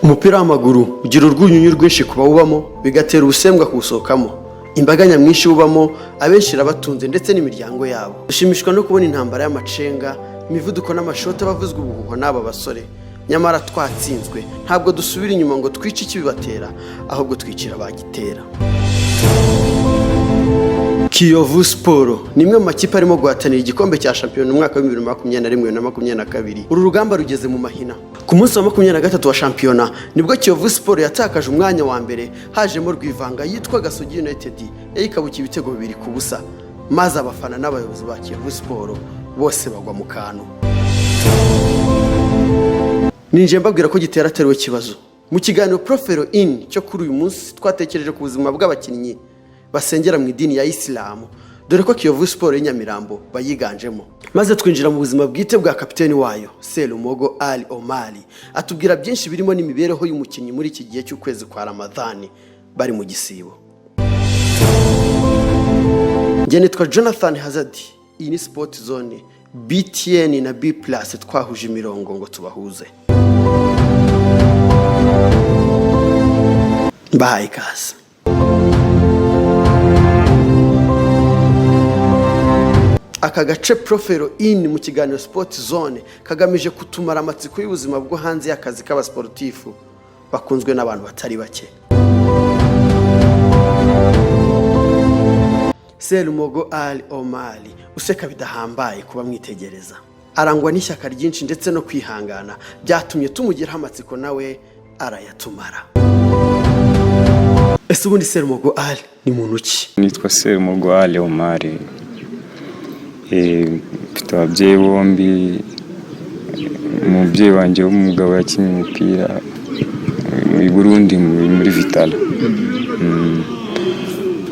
Umupira w'amaguru ugira urwunyunyu rwinshi ku bawubamo, bigatera ubusembwa kuwusohokamo. Imbaga nyamwinshi iwubamo, abenshi irabatunze ndetse n'imiryango yabo. Dushimishwa no kubona intambara y'amacenga, imivuduko n'amashoti abavuzwa ubuhuho n'aba basore. Nyamara twatsinzwe, ntabwo dusubira inyuma ngo twice ikibibatera, ahubwo twicira abagitera. Kiyovu Sport ni imwe mu makipe arimo guhatanira igikombe cya shampiyona umwaka wa 2021 na 22. Uru rugamba rugeze mu mahina. Ku munsi wa 23 wa shampiyona nibwo Kiyovu Sport yatakaje umwanya wa mbere, hajemo Rwivanga yitwa Gasogi United, yayikabukiye ibitego 2-0, maze abafana n'abayobozi ba Kiyovu Sport bose bagwa mu kantu. Ninjiye mbabwira ko gitera ateruwe kibazo. Mu kiganiro Profero In cyo kuri uyu munsi, twatekereje ku buzima bw'abakinnyi basengera mu idini ya Isilamu, dore ko Kiyovu Sport y'i Nyamirambo bayiganjemo, maze twinjira mu buzima bwite bwa kapiteni wayo Serumogo Ali Omari, atubwira byinshi birimo n'imibereho y'umukinnyi muri iki gihe cy'ukwezi kwa Ramadhani bari mu gisibo. Njye nitwa Jonathan Hazard, iyi ni Sport Zone. BTN na B Plus twahuje imirongo ngo tubahuze. Mbahaye ikaze. Aka gace Profero In mu kiganiro Sport Zone kagamije kutumara amatsiko y'ubuzima bwo hanze y'akazi k'abasportifu bakunzwe n'abantu batari bake. Serumogo Ali Omari useka bidahambaye kuba mwitegereza, arangwa n'ishyaka ryinshi ndetse no kwihangana, byatumye tumugiraho amatsiko nawe arayatumara. Ese ubundi Serumogo Ali ni muntu ki? Nitwa Serumogo Ali Omari. Mfite ababyeyi bombi. Umubyeyi wanjye w'umugabo yakinnye umupira i Burundi muri Vital'O.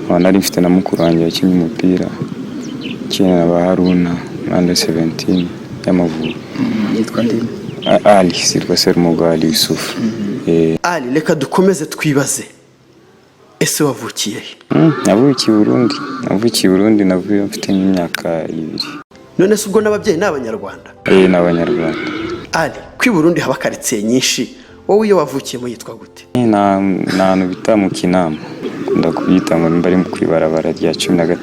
Nkaba nari mfite na mukuru wanjye yakinnye umupira, akina na ba Haruna muri under 17 y'Amavubi. Yitwa nde? Ali, sitwa Serumogo Ali Yusuf. Ali, reka dukomeze twibaze, ese wavukiye he? Navukiye i Burundi, navukiye i Burundi, navuyeyo mfite nk'imyaka 2. None se ubwo n'ababyeyi ni Abanyarwanda? Ni Abanyarwanda. Ali, ko i Burundi haba karitsiye nyinshi, wowe iyo wavukiyemo yitwa gute? Ni ahantu bita mu Kinama, nkunda kubyita ngo nimba ari ku ibarabara rya 13.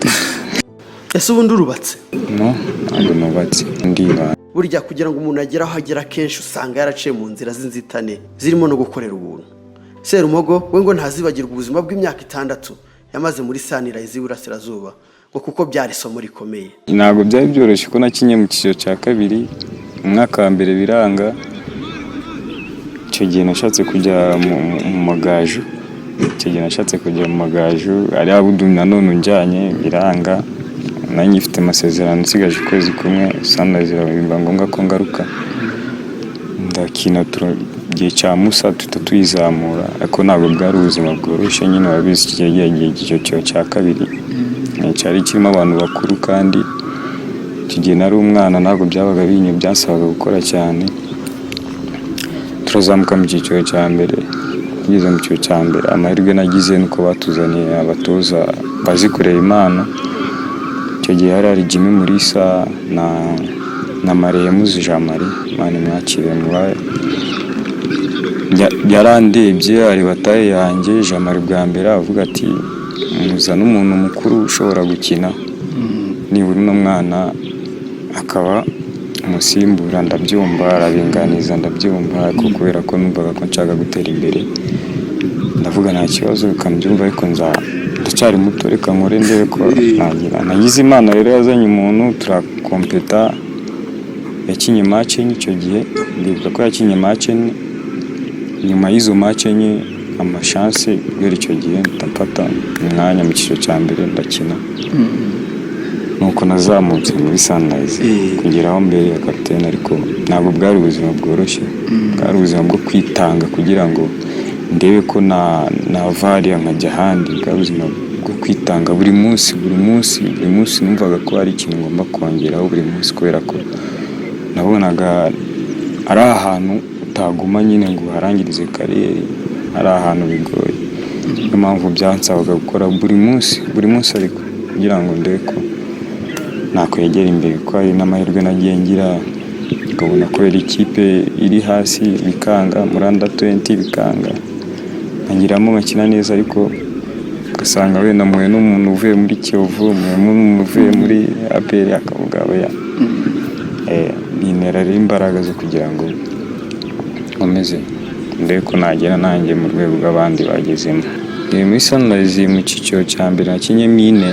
Ese ubundi urubatse? No, ntabwo nubatse, ndibana. Burya kugira ngo umuntu agere aho agera, kenshi usanga yaraciye mu nzira z'inzitane zirimo no gukorera ubuntu. Serumogo we ngo ntazibagirwa ubuzima bw'imyaka 6 yamaze muri Sunrise y'Iburasirazuba, ngo kuko byari isomo rikomeye. Ntabwo byari byoroshye ko nakinye mu cyiciro cya kabiri, umwaka wa mbere biranga. Icyo gihe nashatse kujya mu Magaju, icyo gihe nashatse kujya mu Magaju, ari Abudu nanone unjyanye biranga, nanjye mfite amasezerano nsigaje ukwezi kumwe, Sunrise biba ngombwa ko ngaruka. Ndakina igihe cya Musa tuhita tuyizamura, ariko ntabwo bwari ubuzima bworoshye nyine, urabizi iki gihe icyiciro cya kabiri cyari kirimo abantu bakuru, kandi icyo gihe nari umwana, ntabwo byabaga binye, byansabaga gukora cyane. Turazamuka mu cyiciro cya mbere, tugeze mu cyiciro cya mbere amahirwe nagize nuko batuzaniye abatoza bazi kureba impano. Icyo gihe hari hari Jimmy Mulisa na Maremuzi Jean Marie, Imana imwakire mubaye. Yarandebye areba taille yanjye, Jean Marie bwa mbere avuga ati muzane umuntu mukuru ushobora gukina, nibura uno mwana akaba umusimbura. Ndabyumva, arabinganiza ndabyumva, ariko kubera ko numvaga ko nshaka gutera imbere, ndavuga nta kibazo reka mbyumve, ariko ndacyari muto, reka nkore ndebe ko nagira. Nagize Imana rero yazanye umuntu turakompeta, yakinye match enye icyo gihe, ndibuka ko yakinye match enye. Nyuma y'izo match enye amashanse, guhera icyo gihe mpita mfata umwanya mu cyiciro cya mbere ndakina. Nuko nazamutse muri Sunrise kugeraho mbere ya kapitene, ariko ntabwo bwari ubuzima bworoshye, bwari ubuzima bwo kwitanga kugira ngo ndebe ko nava hariya nkajya ahandi. Bwari ubuzima bwo kwitanga buri munsi, buri munsi, buri munsi numvaga ko hari ikintu ngomba kongeraho buri munsi, kubera ko nabonaga ari ahantu utaguma nyine ngo uharangirize carrière, ari ahantu bigoye. Niyo mpamvu byansabaga gukora buri munsi, buri munsi ariko. Kugira ngo ndebe ko nakwegera imbere, kuko hari n'amahirwe nagiye ngira, ukabona kubera ikipe iri hasi bikanga, muri under 20 bikanga, nkagiramo nkakina neza, ariko ugasanga wenda muhuye n'umuntu uvuye muri Kiyovu, muhuye n'umuntu uvuye muri APR, akavuga oya. Bintera rero imbaraga zo kugira ngo nkomeze ndebe ko nagera nanjye mu rwego rw'abandi bagezemo. Muri Sunrise mu cyiciro cya mbere nakinyemo ine,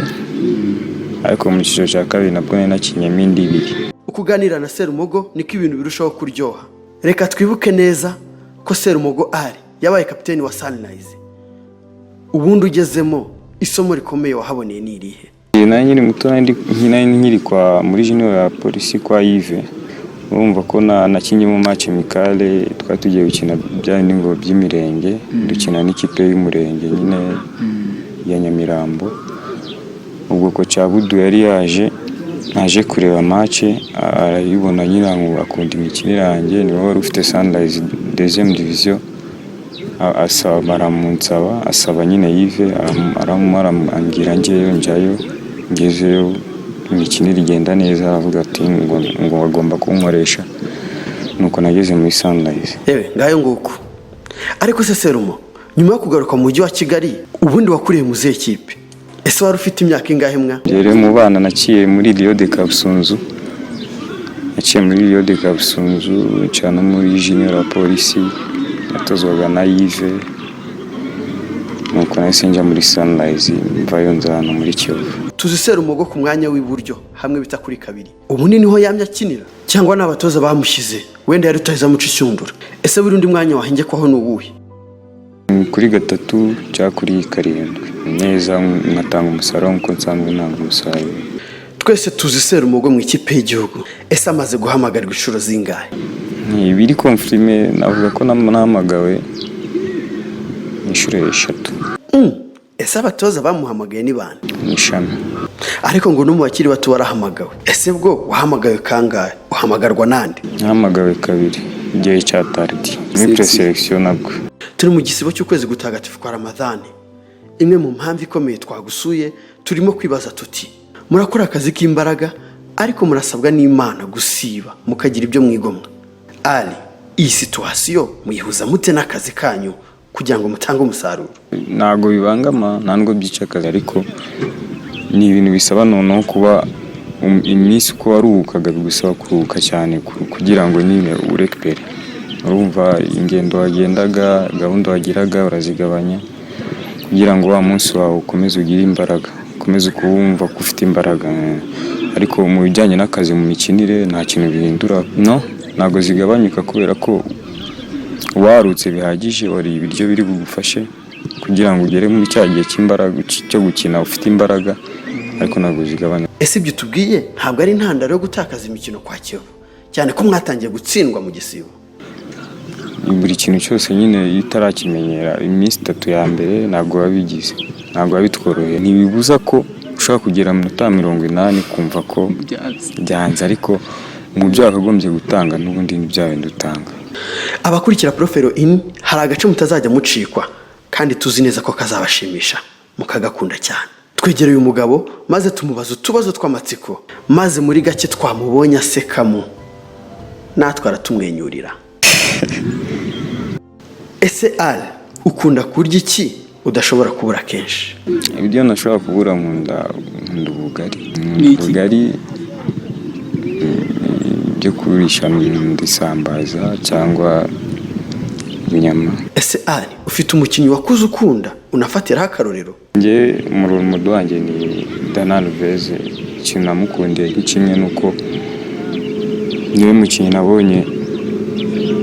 ariko mu cyiciro cya kabiri nabwo nari nakinyemo indi ibiri. Uko uganira na Serumogo niko ibintu birushaho kuryoha. Reka twibuke neza ko Serumogo ari yabaye kapiteni wa Sunrise. Ubundi ugezemo, isomo rikomeye wahaboneye ni irihe? Nari nkiri muto, nari nkiri kwa muri junior ya polisi kwa Yves. Urumva ko nakinyemo match amicale, twari tugiye gukina bya bindi ngo by'imirenge, dukina n'ikipe y'umurenge nyine ya Nyamirambo. Ubwo coach Abudu yari yaje aje kureba match, arayibona nyine ngo akunda imikinire yanjye. Niwe wari ufite Sunrise deuxième division. Asaba, baramunsaba, asaba nyine Yves aramumara, ambwira njyeyo, njyayo. Ngezeyo imikinire igenda neza, aravuga ati ngo agomba kunkoresha. Nuko nageze muri Sunrise. Yewe, ngayo nguko. Ariko se Serumo, nyuma yo kugaruka mu mujyi wa Kigali, ubundi wakuriye mu zihe kipe? Ese wari ufite imyaka ingahe mwa? Rero mu bana naciye muri Rio de Kabusunzu, naciye muri Rio de Kabusunzu, nca no muri junior ya polisi natozwaga na Yves. Nuko nahise njya muri Sunrise, mvayo nza hano muri Kiyovu. Tuzi Serumogo ku mwanya w'iburyo, hamwe bita kuri kabiri. Ubundi niho yamye akinira, cyangwa ni abatoza bamushyize? Wenda yari rutahizamu inshundura. Ese buri undi mwanya wahengekwaho ni uwuhe? Kuri gatatu cyangwa kuri karindwi neza, nkatanga umusaruro nk'uko nsanzwe ntanga umusaruro. Twese tuzi Serumogo mu ikipe y'igihugu. Ese amaze guhamagarwa inshuro zingahe? Ibiri confirmé, navuga ko nahamagawe inshuro eshatu. Ese abatoza bamuhamagaye ni bande? Ni Ishami. Ariko ngo no mu bakiri bato warahamagawe. Ese bwo wahamagawe kangahe? Uhamagarwa nande? Nahamagawe kabiri, igihe cya Tardy muri présélection nabwo. Turi mu gisibo cy'ukwezi gutagatifu kwa Ramadhani. Imwe mu mpamvu ikomeye twagusuye, turimo kwibaza tuti: murakora akazi k'imbaraga, ariko murasabwa n'Imana gusiba mukagira ibyo mwigomwa. Ali, iyi situation muyihuza mute n'akazi kanyu kugira ngo mutange umusaruro? Ntabwo bibangama, nta nubwo byica akazi, ariko ni ibintu bisaba noneho kuba iminsi uko waruhukaga bigusaba kuruhuka cyane kugira ngo nyine urécupère. Urumva ingendo wagendaga, gahunda wagiraga urazigabanya kugira ngo wa munsi wawe ukomeze ugire imbaraga, ukomeze kuwumva ko ufite imbaraga. Ariko mu bijyanye n'akazi, mu mikinire, nta kintu bihindura. No ntabwo zigabanyuka, kubera ko warutse bihagije, wariye ibiryo biri bugufashe kugira ngo ugere muri cya gihe cy'imbaraga, cyo gukina ufite imbaraga, ariko ntabwo zigabanya. Ese ibyo tubwiye ntabwo ari intandaro yo gutakaza imikino kwa Kiyovu, cyane ko mwatangiye gutsindwa mu gisibo? Buri kintu cyose nyine iyo utarakimenyera, iminsi 3 ya mbere ntabwo wabigize, ntabwo biba bitworoheye. Ntibibuza ko ushobora kugera mu minota 80 kumva ko byanze, ariko mu byo wakagombye gutanga n'ubundi ni bya bindi utanga. Abakurikira Profero In, hari agace mutazajya mucikwa kandi tuzi neza ko kazabashimisha mukagakunda cyane. Twegereye umugabo maze tumubaza utubazo tw'amatsiko, maze muri gake twamubonye asekamo, natwe aratumwenyurira. Ese Ali, ukunda kurya iki udashobora kubura kenshi? Ibyo ntashobora kubura, nkunda ubugari. Ni iki? Ubugari, byo kurisha, nkunda isambaza cyangwa inyama. Ese Ali, ufite umukinnyi wakuze ukunda unafatiraho akarorero? Njye umurundi wanjye ni Dani Alves. Ikintu namukundiye ni kimwe, nuko niwe mukinnyi nabonye,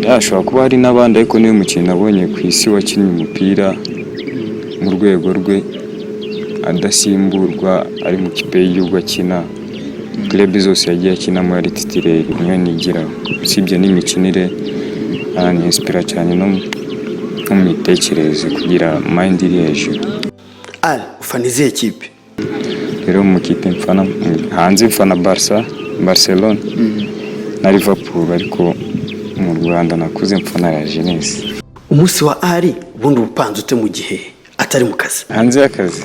yashobora kuba hari n'abandi, ariko niwe mukinnyi nabonye ku isi wakinnye umupira mu rwego rwe, adasimburwa, ari mu kipe y'igihugu akina, club zose yagiye akinamo yari titulaire. Niyo nigiraho. Usibye n'imikinire, aranyinspira cyane no mu mitekerereze, kugira mind iri hejuru. Ali, ufana izihe kipe? Rero mu kipe mfana hanze, mfana Barca, Barcelona na Liverpool, ariko mu Rwanda nakuze mfana la Jeunesse. Umunsi wa Ali ubundi uba upanze ute mu gihe atari Atari mu kazi. Hanze y'akazi?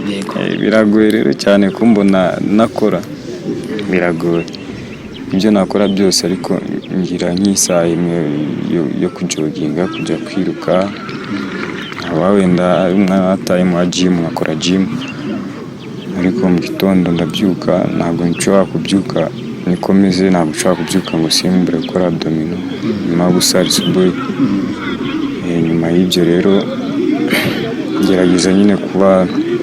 Yego. Biragoye rero cyane kumbona nakora, biragoye ibyo nakora byose, ariko ngira nk'isaha imwe yo kujoginga, kujya kwiruka, haba wenda ari umwanya wataye mu wa gym, nkakora gym. Ariko mu gitondo ndabyuka, ntabwo nshobora kubyuka niko meze, ntabwo nshobora kubyuka ngo simbure gukora abdominaux nyuma yo gusara isubuhi. Nyuma y'ibyo rero ngerageza nyine kuba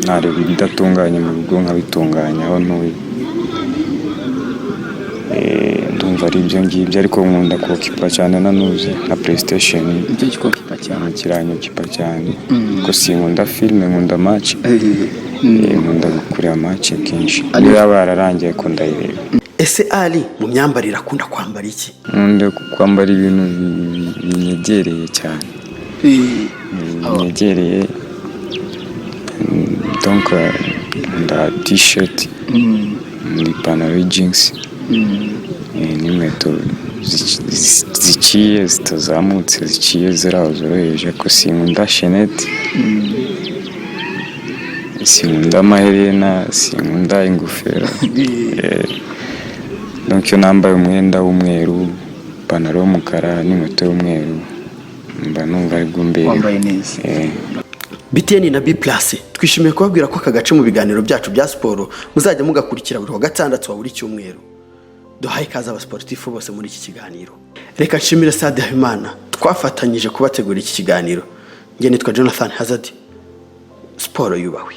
nareba ibidatunganye mu rugo nkabitunganya aho ntuye. Ndumva ari ibyo ngibyo, ariko nkunda kokipa cyane nanuze na PlayStation. Nicyo gikokipa cyane? Kiranyokipa cyane kuko sinkunda filime, nkunda match. Nkunda kureba match kenshi, niyo yaba yararangiye ko ndayireba. Ese Ali mu myambarire akunda kwambara iki? Nkunda kwambara ibintu binyegereye cyane, binyegereye. Donc nkunda t-shirt, ipantaro y'jeans n'inkweto ziciye, zitazamutse, ziciye, ziri aho zoroheje, ko sinkunda chaînette, sinkunda amaherena, sinkunda ingofero. Donc iyo nambaye umwenda w'umweru, ipantaro y'umukara n'inkweto y'umweru, mba numva aribwo mberewe. Wambaye neza. BTN na B Plus twishimiye kubabwira ko aka gace mu biganiro byacu bya siporo muzajya mugakurikira buri wa gatandatu wa buri cyumweru. Duhaye ikaze abasportifu bose muri iki kiganiro. Reka nshimire Sade Habimana twafatanyije kubategura iki kiganiro. Njye nitwa Jonathan Hazard. Siporo yubahwe.